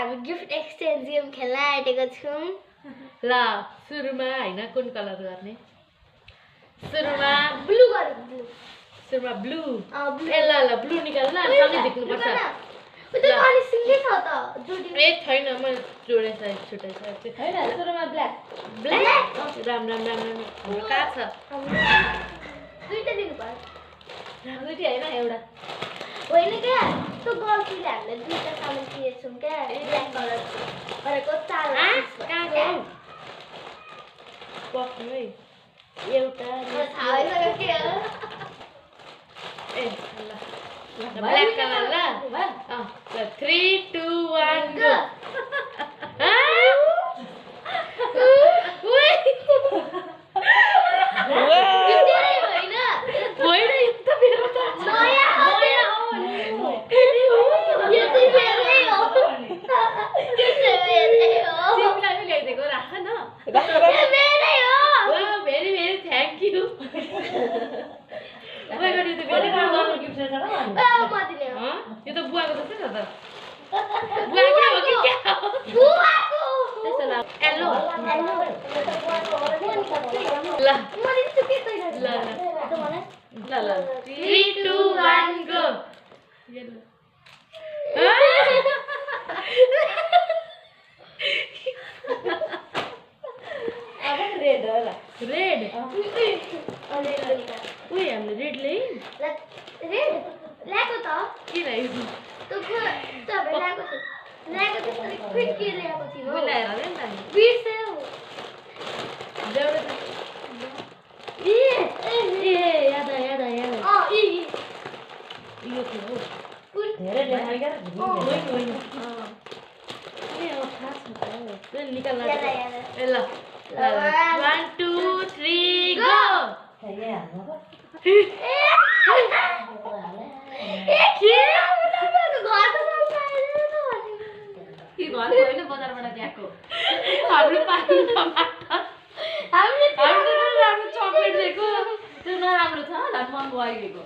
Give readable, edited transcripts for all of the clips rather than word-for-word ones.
हामी gift exchange game खेल्न आँटेको छौँ ल सुरुमा हैन कुन कलर गर्ने सुरुमा ब्लू गरौँ ब्लू सुरुमा ब्लू ब्लू ए ल ब्लू निकाल्न अनि सँगै झिक्नु पर्छ उता अनि सिङ्गै छ त जोडी ए छैन म जोडे छ छुटे छ हैन सुरुमा ब्ल्याक ब्ल्याक राम कहाँ छ दुईटा दिनु पर्छ दुईटा हैन एउटा होइन क्या त्यो गल्तीले हामीले दुईटा सामान किनेछौँ क्या ब्ल्याक कलर भनेको 4 कहाँ गयो पक्नु है एउटा थाहा भइसक्यो के हो ए ल ब्ल्याक कलर ल 3 2 1 गो यो त बुवाको जस्तै छ त बुवाको हो कि क्या हो बुवाको त्यसो ल एलो ल मैले चाहिँ के छैन ल 3 2 1 गो येलो अब रेड होला रेड अनि उही हामीले रेड ल्याइ रेड ल्याएको त किन त्यो ल्याएको त खोइ के ल्याएको थियो मिलाएर ल्यायो नि त बिर्स्यो याद यो थियो धेरै निकाल्न ए ल 1 2 3 गो होइन बजारबाट ल्याएको हाम्रो पानी टमाटर राम्रो चक्लेट दिएको त्यो नराम्रो छ महँगो आइदिएको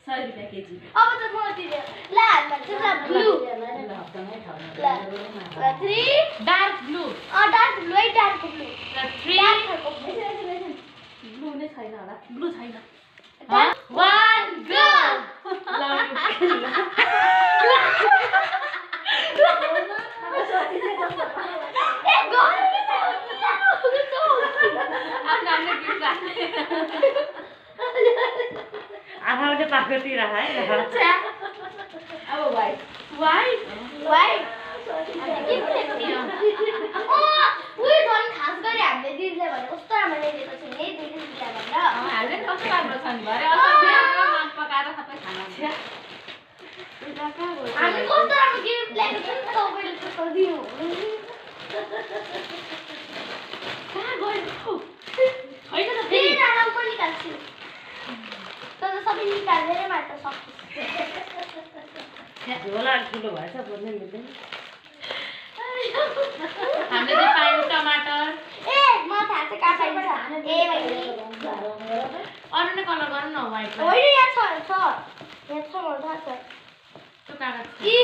100 रुपियाँ केजी अब त म दिने ल हातमा ब्लू ल 3 डार्क ब्लू डार्क ब्लू है डार्क ब्लू 3 ब्लू नै छैन होला ब्लू छैन 1 गो आफूले पाकेटी राखा है अब व्हाइट उही झन् खास गरी हामीले दिदीले भने कस्तो राम्रो ल्याइदिएको छ नि दिदीले भनेर हामीले कस्तो राम्रो छ नि भरे असाध्यै मन पकाएर सबै खाना हामी कस्तो राम्रो गिफ्ट ल्याएको छ नि तपाईँले त दिनु कहाँ गयो होइन त फेरि नाम पनि निकाल्छु तर सबै निकालेर मात्र सक्छु झोला ठुलो भएछ बोल्नै मिल्दैन हामीले चाहिँ पायौँ टमाटर ए म थाहा छ कहाँ पाइन्छ ए भाइ अरू नै कलर गर्नु न व्हाइट होइन यहाँ छ मलाई थाहा छ त्यो कागज इ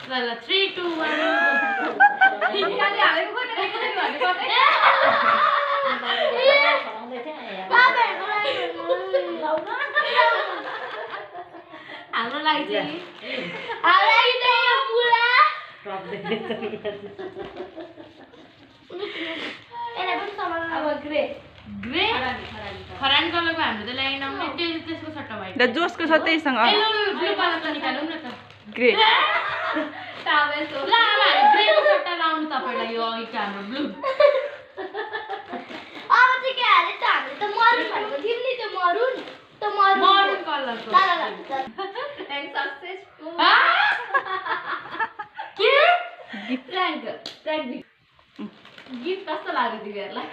ल 3 2 1 निकाले हालेको खोइ हाम्रो लागि चाहिँ अब ग्रे खरानी कलरको हामीले त ल्याएनौँ नि त्यसको सट्टा व्हाइट जोसको छ त्यहीसँग ब्लू कलर त निकालौँ न त ग्रे टावेल ल अब हामी ग्रेको सट्टा लाउनु तपाईलाई यो अघिको हाम्रो ब्लू अब चाहिँ के हाले त हामीले त मरुन भनेको थियौँ नि त्यो मरुन कलरको ल एन्ड सक्सेसफुल के प्रैंक गिफ्ट कस्तो लाग्यो तिमीहरूलाई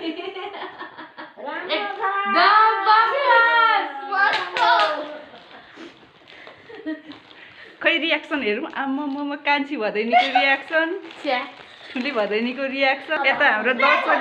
खै रियाक्सन हेरौँ आम्मा कान्छी भदैनीको रियाक्सन ठुली भदैनीको रियाक्सन यता हाम्रो दर्शक